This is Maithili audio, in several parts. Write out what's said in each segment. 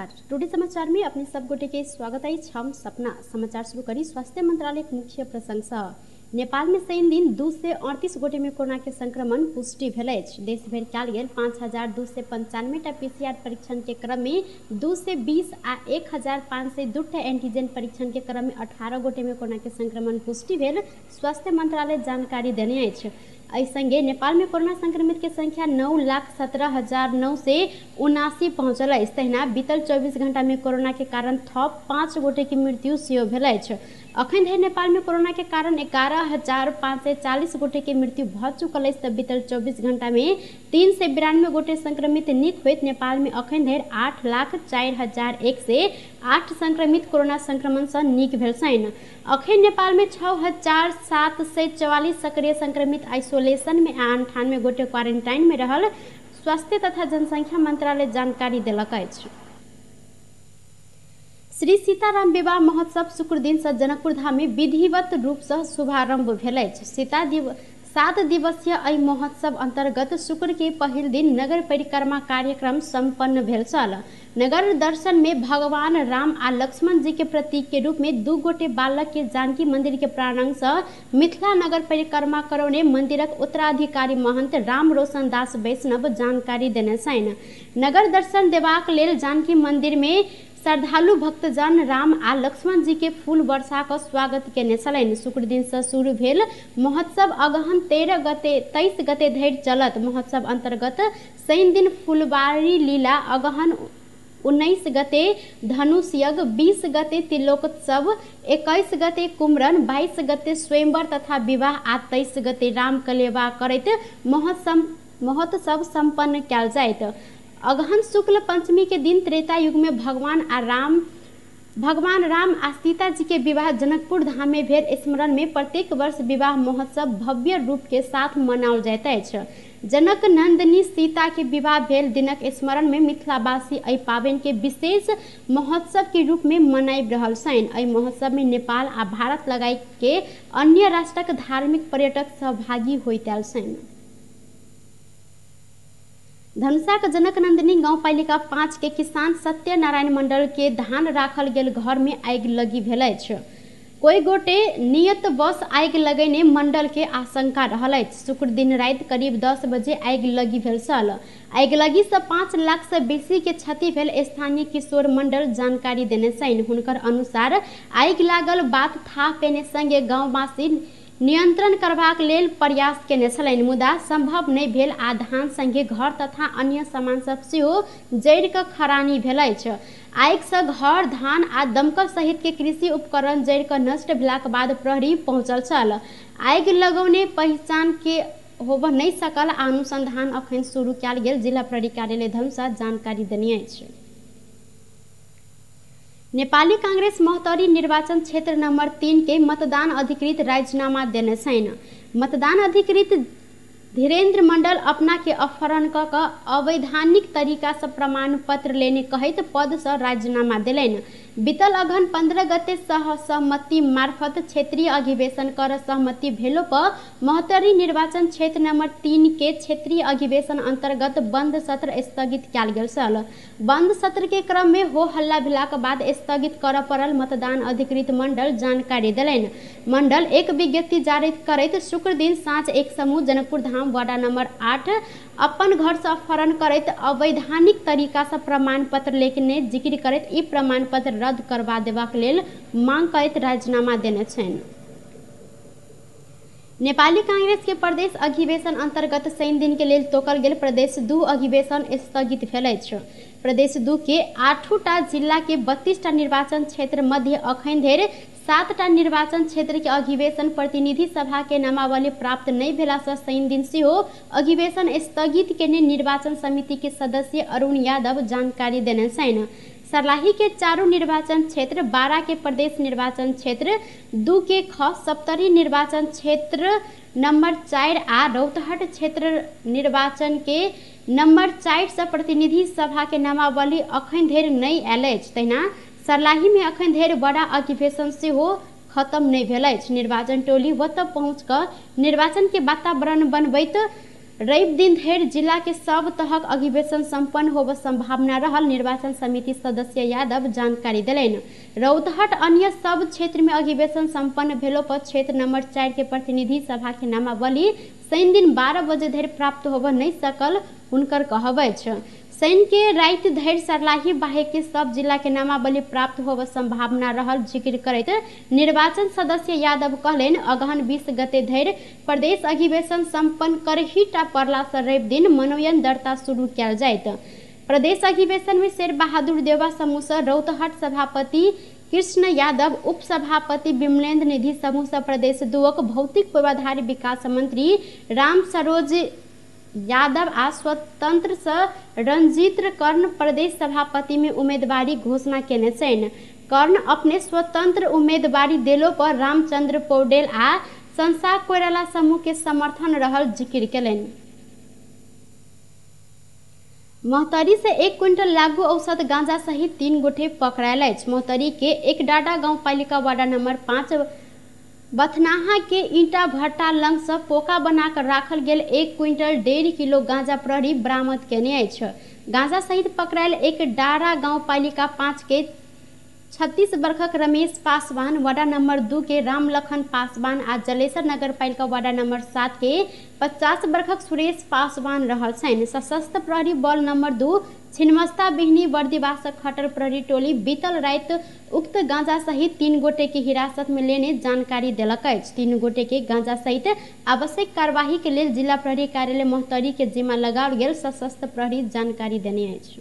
नमस्कार, टुडे समाचार में अपने सब गोटे के स्वागत अछि। हम सपना समाचार शुरू करी स्वास्थ्य मंत्रालय के मुख्य प्रसंग सँ। नेपाल में शनि दिन 238 गोटे में कोरोना के संक्रमण पुष्टि भेल अछि। देश भरि कयल गेल 5295 टा पीसीआर परीक्षण के क्रम में 220 आ 1502 टा एंटीजन परीक्षण के क्रम में 18 गोटे में कोरोना के संक्रमण पुष्टि भेल स्वास्थ्य मंत्रालय जानकारी देने अछि। एहि संगे नेपाल में कोरोना संक्रमित के संख्या 9,17,979 पहुंचल अछि। तहिना बीतल 24 घंटा में कोरोना के कारण थप 5 गोटे के मृत्यु सेहो भेल अछि। अखन धरि नेपाल में कोरोना के कारण 11,540 गोटे के मृत्यु भऽ चुकल अछि। तऽ बीतल 24 घंटा में 392 गोटे संक्रमित नीक होइत नेपाल में अखन धरि 8,04,108 संक्रमित कोरोना संक्रमण सँ नीक भेल छनि। अखन नेपाल में 6,744 सक्रिय संक्रमित आइसोलेशन में आ 98 गोटे क्वारेंटाइन में रहल स्वास्थ्य तथा जनसंख्या मंत्रालय जानकारी देलक अछि। श्री सीताराम विवाह महोत्सव शुक्र दिन से जनकपुर धाम में विधिवत रूप से शुभारंभ भेल अछि। 7 दिवसीय एहि महोत्सव अंतर्गत शुक्र के पहिल दिन नगर परिक्रमा कार्यक्रम संपन्न भेल छल। नगर दर्शन में भगवान राम आ लक्ष्मण जी के प्रतीक के रूप में 2 गोटे बालक के जानकी मंदिर के प्रांगण से मिथिला नगर परिक्रमा करौने मंदिरक उत्तराधिकारी महंत राम रोशन दास वैष्णव जानकारी देने छनि। नगर दर्शन देबाक लेल जानकी मंदिर में श्रद्धालु भक्तजन राम आ लक्ष्मण जी के फूल वर्षा क स्वागत केने छलनि। शुक्र दिन से शुरू भेल महोत्सव अगहन 13 गते 23 गते धरि चलत। महोत्सव अंतर्गत शनि दिन फुलबारी लीला, अगहन 19 गते धनुष यज्ञ, 20 गते तिलोकोत्सव, 21 गते कुमरन, 22 गते स्वयंवर तथा विवाह आ 23 गते रामकलेवा करैत महोत्सव संपन्न कयल जायत। अगहन शुक्ल पंचमी के दिन त्रेता युग में भगवान राम आ सीता जी के विवाह जनकपुर धाम में भेल स्मरण में प्रत्येक वर्ष विवाह महोत्सव भव्य रूप के साथ मनाओल जाइत अछि। जनक नंदिनी सीता के विवाह भेल दिनक स्मरण में मिथिलावासी एहि पाबनि के विशेष महोत्सव के रूप में मनाबि रहल छनि। एहि महोत्सव में नेपाल आ भारत लगायत के अन्य राष्ट्रक धार्मिक पर्यटक सहभागी होइत आयल छनि। धनुषा के जनक नंदिनी गांवपालिका 5 के किसान सत्यनारायण मंडल के धान राखल गेल घर में आगि लगी भेल अछि। कोई गोटे नियत बस आगि लगेने मंडल के आशंका रहल अछि। शुक्र दिन राति करीब 10 बजे आगि लगी भेल छल। आगि लगी से 5 लाख से बेसी के क्षति भेल स्थानीय किशोर मंडल जानकारी देने छनि। हुनकर अनुसार आगि लागल बात थाह पेने संगे गांववासी नियंत्रण करबाक लेल प्रयास केने छलनि, मुदा संभव नहि भेल आ धान संगे घर तथा अन्य सामान सब सेहो जरि कऽ खरानी भेल अछि। आगि से घर, धान आ दमकल सहित के कृषि उपकरण जरि कऽ नष्ट भेलाक बाद प्रहरी पहुंचल छल। आगि लगौने पहचान के होबऽ नहि सकल आ अनुसंधान अखन शुरू कयल गेल जिला प्रहरी कार्यालय धनुषा जानकारी देने अछि। नेपाली कांग्रेस महोत्तरी निर्वाचन क्षेत्र नंबर 3 के मतदान अधिकृत राजीनामा देने छनि। मतदान अधिकृत धीरेन्द्र मंडल अपना के अपहरण क कऽ अवैधानिक तरीका से प्रमाण पत्र लेने कहैत पद से राजीनामा देलनि। बीतल अगहन 15 गते सहमति मार्फत क्षेत्रीय अधिवेशन कर सहमति भेलो पर महोत्तरी निर्वाचन क्षेत्र नंबर 3 के क्षेत्रीय अधिवेशन अंतर्गत बंद सत्र स्थगित कयल गेल छल। बंद सत्र के क्रम में हो हल्ला भेलाक बाद स्थगित करऽ पड़ल मतदान अधिकृत मंडल जानकारी देलनि। मंडल एक विज्ञप्ति जारी करैत शुक्र दिन साँझ एक समूह जनकपुर धाम वार्ड नंबर 8 अपन घर से अपहरण करैत अवैधानिक तरीका से प्रमाण पत्र लेने जिक्र करैत ई प्रमाण पत्र रद्द करवा देबाक लेल मांग करैत राजीनामा देने छनि। नेपाली कांग्रेस के प्रदेश अधिवेशन अंतर्गत शनि दिन के लेल तोकल गेल प्रदेश 2 अधिवेशन स्थगित भेल अछि। प्रदेश 2 के 8टा जिला के 32टा निर्वाचन क्षेत्र मध्य अखन धरि 7टा निर्वाचन क्षेत्र के अधिवेशन प्रतिनिधि सभा के नामावली प्राप्त नहीं भेला से शनि दिन सेहो अधिवेशन स्थगित केने निर्वाचन समिति के सदस्य अरुण यादव जानकारी देने छनि। सर्लाही के 4 निर्वाचन क्षेत्र, 12 के प्रदेश निर्वाचन क्षेत्र, 2 के ख सप्तरी निर्वाचन क्षेत्र नंबर 4 आ रौतहट क्षेत्र निर्वाचन के नंबर 4 से प्रतिनिधि सभा के नामावली अखन धरि नहि आयल अछि। तहिना सर्लाही में अखन धरि बड़ा अधिवेशन सेहो खत्म नहीं भेल अछि। निर्वाचन टोली ओतऽ पहुँच कऽ निर्वाचन के वातावरण बनबैत रवि दिन धरि जिला के सब तहक अधिवेशन संपन्न होब संभावना रहल निर्वाचन समिति सदस्य यादव जानकारी देलनि। रौतहट अन्य सब क्षेत्र में अधिवेशन संपन्न भेलो पर क्षेत्र नंबर 4 के प्रतिनिधि सभा के नामावली शनि दिन 12 बजे धरि प्राप्त होब नहीं सकल हुनकर कहब अछि। शनि के राति धरि सर्लाही बाहेक के सब जिला के नामावली प्राप्त होब संभावना रहल जिक्र करैत निर्वाचन सदस्य यादव कहलनि अगहन 20 गते धरि प्रदेश अधिवेशन संपन्न करही टा पड़ला से रवि दिन मनोनयन दर्ता शुरू कयल जायत। प्रदेश अधिवेशन में शेर बहादुर देवा समूह से रौतहट सभापति कृष्ण यादव, उपसभापति विमलेन्द्र निधि समूह से प्रदेश 2 भौतिक पूर्वाधार विकास मंत्री राम सरोज यादव आ स्वतंत्र से रंजीत कर्ण प्रदेश सभापति में उम्मीदवारी घोषणा केने छनि। कर्ण अपने स्वतंत्र उम्मीदवारी देलो पर रामचंद्र पौडेल आ संसा कोइराला समूह के समर्थन रहल जिक्र केलनि। महोत्तरी से 1 क्विंटल लागू औषध गांजा सहित 3 गोटे पकड़ायल अछि। महोत्तरी के एक डाडा गांवपालिका वार्ड नंबर 5 बथनाहा के ईंटा भट्टा लंग से पोका बनाकर राखल गेल 1 क्विंटल 1.5 किलो गांजा प्रहरी बरामद केने अछि। गांजा सहित पकड़ायल एक डारा गांवपालिका 5 के 36 वर्षक रमेश पासवान, वार्ड नंबर 2 के रामलखन पासवान आ जलेसर नगरपालिका वार्ड नंबर 7 के 50 वर्षक सुरेश पासवान रहल छनि। सशस्त्र प्रहरी बल नंबर 2 छिन्मस्ता बिहनी बर्दिवासक खटल प्रहरी टोली बीतल राति उक्त गांजा सहित 3 गोटे के हिरासत में लेने जानकारी देलक अछि। 3 गोटे के गांजा सहित आवश्यक कार्यवाही के लेल जिला प्रहरी कार्यालय महोत्तरी के जिम्मा लगाओल गेल सशस्त्र प्रहरी जानकारी देने अछि।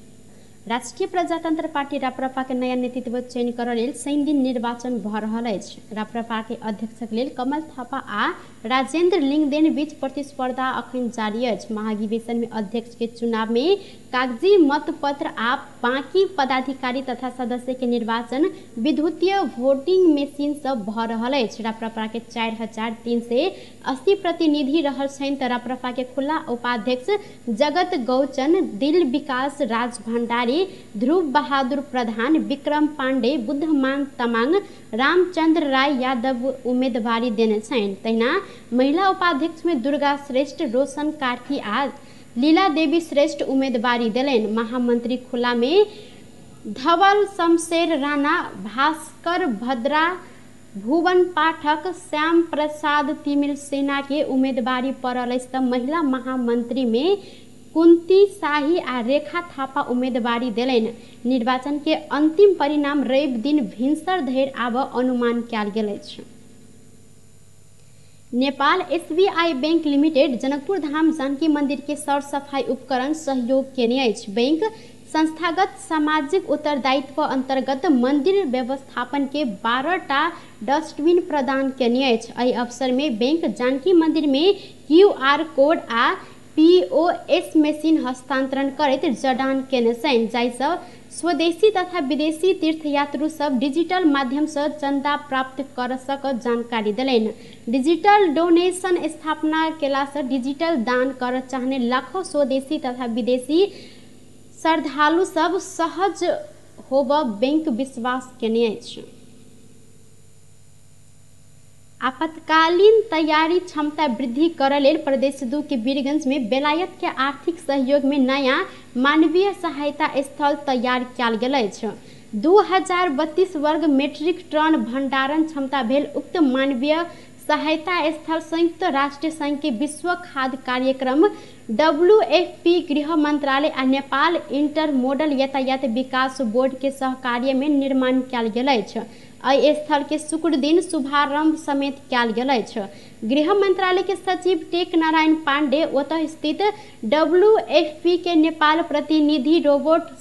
राष्ट्रिय प्रजातंत्र पार्टी राप्रपा के नया नेतृत्व चयन करऽ लेल शनि दिन निर्वाचन भऽ रहल अछि। राप्रपा के अध्यक्षक लेल कमल थापा आ राजेंद्र लिंगदेन बीच प्रतिस्पर्धा अखन जारी अछि। महाधिवेशन में अध्यक्ष के चुनाव में कागजी मतपत्र आ बाकी पदाधिकारी तथा सदस्य के निर्वाचन विद्युतीय वोटिंग मशीन से भऽ रहल अछि। राप्रपा के 4380 प्रतिनिधि रहल छनि तऽ राप्रपा के खुला उपाध्यक्ष जगत गौचन, दिल विकास राज भंडारी, ध्रुव बहादुर प्रधान, विक्रम पांडे, बुद्धमान तमांग, रामचंद्र राय यादव उम्मीदवारी देने छनि। तहिना महिला उपाध्यक्ष में दुर्गा श्रेष्ठ, रोशन कार्की आ लीला देवी श्रेष्ठ उम्मीदवारी देलनि। महामंत्री खुला में धवल शमशेर राणा, भास्कर भद्रा, भुवन पाठक, श्याम प्रसाद तिमिल सेना के उम्मीदवारी पड़ल अछि तऽ महिला महामंत्री में कुंती शाही आ रेखा थापा उम्मीदवारी देलनि। निर्वाचन के अंतिम परिणाम रवि दिन भिनसर धरि आबऽ अनुमान कयल गेल अछि। Nepal SBI bank limited Janakpur Dham Janaki मंदिर के सौर सफाई उपकरण सहयोग केने अछि। बैंक संस्थागत सामाजिक उत्तरदायित्व अंतर्गत मंदिर व्यवस्थापन के 12टा डस्टबिन प्रदान केने अछि। एहि अवसर में बैंक जानकी मंदिर में क्यूआर कोड आ पीओएस मशीन हस्तांतरण करैत जडान केने छनि, जाहिसँ स्वदेशी तथा विदेशी तीर्थयात्रु सब डिजिटल माध्यम से चंदा प्राप्त कर सकत जानकारी देलनि। डिजिटल डोनेशन स्थापना केला से डिजिटल दान कर चाहने लाखों स्वदेशी तथा विदेशी श्रद्धालु सब सहज होब बैंक विश्वास केने अछि। आपातकालीन तैयारी क्षमता वृद्धि करऽ लेल प्रदेश 2 के वीरगंज में बेलायत के आर्थिक सहयोग में नया मानवीय सहायता स्थल तैयार कयल गेल अछि। 2032 वर्ग मेट्रिक टन भंडारण क्षमता भेल उक्त मानवीय सहायता स्थल संयुक्त राष्ट्र संघ के विश्व खाद्य कार्यक्रम डब्ल्यूएफपी, गृह मंत्रालय आ नेपाल इंटर मोडल यातायात विकास बोर्ड के सहकार्य में निर्माण कयल गेल अछि। एहि स्थल के शुक्र दिन शुभारंभ समेत कयल गेल अछि। गृह मंत्रालय के सचिव टेक नारायण पांडे ओतय स्थित डब्ल्यूएफपी के नेपाल प्रतिनिधि रोबोट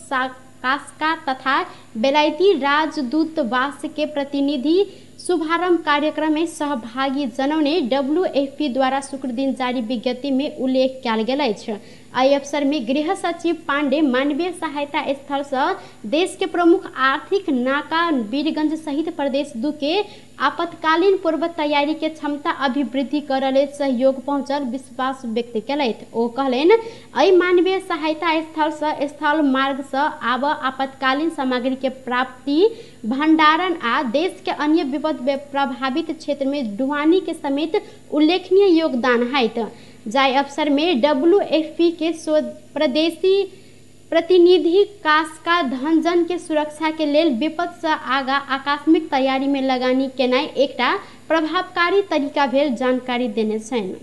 कास्का तथा बेलायती राजदूतावास के प्रतिनिधि शुभारंभ कार्यक्रम में सहभागी जनौने डब्ल्यूएफपी द्वारा शुक्र दिन जारी विज्ञप्ति में उल्लेख कयल गेल अछि। एहि अवसर में गृह सचिव पांडे मानवीय सहायता स्थल से देश के प्रमुख आर्थिक नाका वीरगंज सहित प्रदेश 2 के आपातकालीन पूर्व तैयारी के क्षमता अभिवृद्धि करऽ लेल सहयोग पहुँचल विश्वास व्यक्त केलथि। ओ कहलनि एहि मानवीय सहायता स्थल से स्थल मार्ग से आब आपातकालीन सामग्री के प्राप्ति, भंडारण आ देश के अन्य विपद प्रभावित क्षेत्र में ढुवानी के समेत उल्लेखनीय योगदान होयत। जाहि अवसर में डब्ल्यूएफपी के प्रदेशी प्रतिनिधि कास्का धनजन के सुरक्षा के लेल विपद से आगा आकस्मिक तैयारी में लगानी केनाइ एकटा प्रभावकारी तरीका भेल जानकारी देने छनि।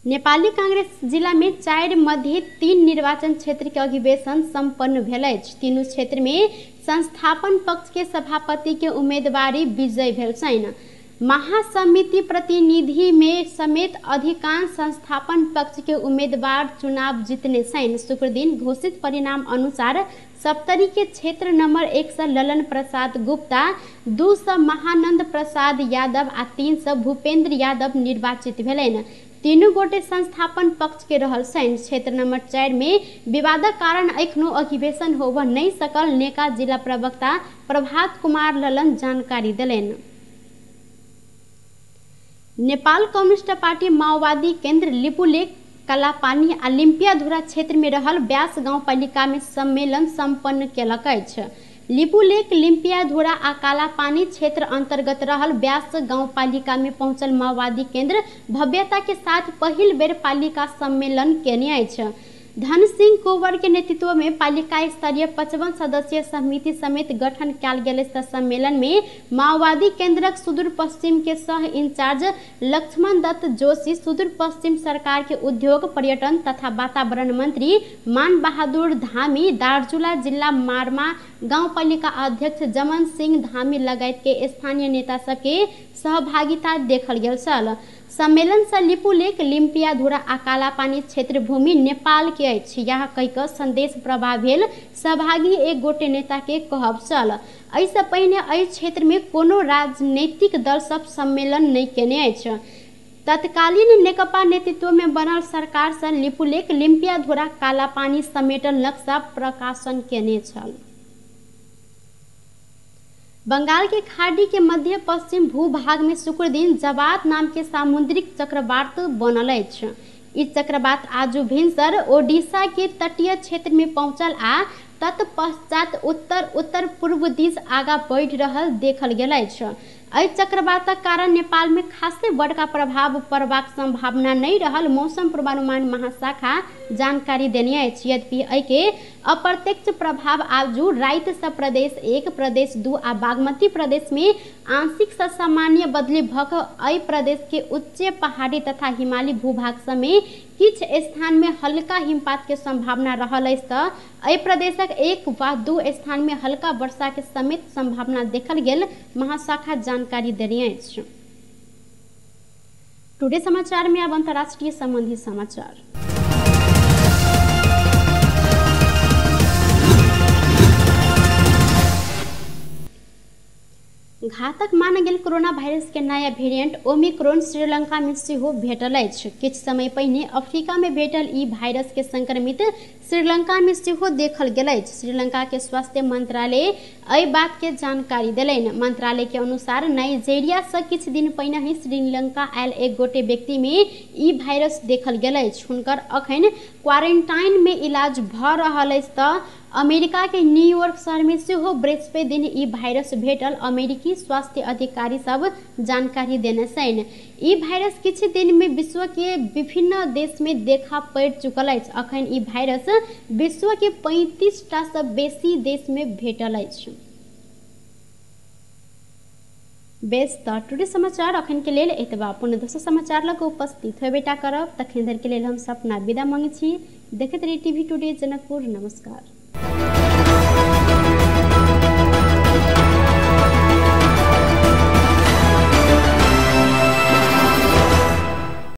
नेपाली कांग्रेस जिला में 4 मध्ये 3 निर्वाचन क्षेत्र के अधिवेशन सम्पन्न भेल अछि। तीनू क्षेत्र में संस्थापन पक्ष के सभापति के उम्मीदवारी विजय भेल छनि। महासमिति प्रतिनिधि में समेत अधिकांश संस्थापन पक्ष के उम्मीदवार चुनाव जीतने छनि। शुक्रदिन घोषित परिणाम अनुसार सप्तरी के क्षेत्र नंबर 1 से ललन प्रसाद गुप्ता, 2 से महानंद प्रसाद यादव आ 3 से भूपेंद्र यादव निर्वाचित भेलनि। तीनू गोटे संस्थापन पक्ष के रहल छनि। क्षेत्र नंबर 4 में विवादक कारण एखनो अधिवेशन होबऽ नहि सकल नेका जिला प्रवक्ता प्रभात कुमार ललन जानकारी देलनि। नेपाल कम्युनिस्ट पार्टी माओवादी केंद्र लिपुलेख कालापानी आ लिम्पियाधुरा क्षेत्र में रहल व्यास गाउँपालिका में सम्मेलन सम्पन्न केलक अछि। लिपुलेख, लिम्पियाधुरा आ कालापानी क्षेत्र अंतर्गत रहल व्यास गाउँपालिका में पहुंचल माओवादी केंद्र भव्यता के साथ पहिल बेर पालिका सम्मेलन केने अछि। धन सिंह कुंवर के नेतृत्व में पालिका स्तरीय 55 सदस्यीय समिति समेत गठन कयल गेल सम्मेलन में माओवादी केंद्रक सुदूर पश्चिम के सह इंचार्ज लक्ष्मण दत्त जोशी, सुदूर पश्चिम सरकार के उद्योग पर्यटन तथा वातावरण मंत्री मान बहादुर धामी, दार्चुला जिला मारमा गाउँपालिका अध्यक्ष जमन सिंह धामी लगायत के स्थानीय नेता सबके सहभागिता देखल गेल छल। सम्मेलन से लिपुलेख, लिम्पियाधुरा आ कालापानी क्षेत्र भूमि नेपाल के अछि यह कहि कऽ संदेश प्रवाह भेल सहभागी एक गोटे नेता के कहब छल। एहिसँ पहिने एहि क्षेत्र में कोनो राजनीतिक दल सब सम्मेलन नहि केने अछि। तत्कालीन नेकपा नेतृत्व में बनल सरकार से लिपुलेख, लिम्पियाधुरा, कालापानी समेटल नक्शा प्रकाशन केने छल। बंगाल के खाड़ी के मध्य पश्चिम भूभाग में शुक्रदिन जवाद नाम के सामुद्रिक चक्रवात बनल अछि। ई चक्रवात आजु भिनसर ओडिशा के तटीय क्षेत्र में पहुंचल आ तत्पश्चात उत्तर उत्तर पूर्व दिस आगा बढ़ि रहल देखल गेल अछि। एहि चक्रवातक कारण नेपाल में खासे बड़का प्रभाव पड़बाक संभावना नहि रहल मौसम पूर्वानुमान महाशाखा जानकारी देने अछि। यद्यपि एहिके अप्रत्यक्ष प्रभाव आजु राति से प्रदेश 1, प्रदेश 2 आ बागमती प्रदेश में आंशिक से सामान्य बदली भऽ कऽ एहि प्रदेश के उच्च पहाड़ी तथा हिमाली भूभाग समेत किछु स्थान में हल्का हिमपात के संभावना रहल अछि तऽ एहि प्रदेशक 1 वा 2 स्थान में हल्का वर्षा के समेत संभावना देखल गेल महाशाखा जानकारी देने अछि। टुडे समाचार में अब अंतर्राष्ट्रीय संबंधी समाचार। घातक मानल गेल कोरोना वायरस के नया वेरिएंट ओमिक्रॉन श्रीलंका में सेहो भेटल अछि। किछु समय पहिने अफ्रीका में भेटल ई वायरस के संक्रमित श्रीलंका में सेहो देखल गेल अछि। श्रीलंका के स्वास्थ्य मंत्रालय एहि बात के जानकारी देलनि। मंत्रालय के अनुसार नाइजेरिया से किछु दिन पहिने ही श्रीलंका आयल एक गोटे व्यक्ति में ई वायरस देखल गेल अछि। हुनकर अखन क्वारेंटाइन में इलाज भऽ रहल अछि तऽ अमेरिका के न्यूयॉर्क शहर में सेहो बृहस्पति दिन ई वायरस भेटल अमेरिकी स्वास्थ्य अधिकारी सब जानकारी देने छनि। ई वायरस किछु दिन में विश्व के विभिन्न देश में देखा पड़ि चुकल अछि। अखन ई वायरस विश्व के 35 टा से बेसी देश में भेटल अछि। बेस तऽ टुडे समाचार अखन के लेल एतबा। पुनः दोसर समाचार लग उपस्थित होबेटा करब, तखन धरि के लेल हम सपना विदा मांगै छी। देखैत रही टीवी टुडे जनकपुर। नमस्कार।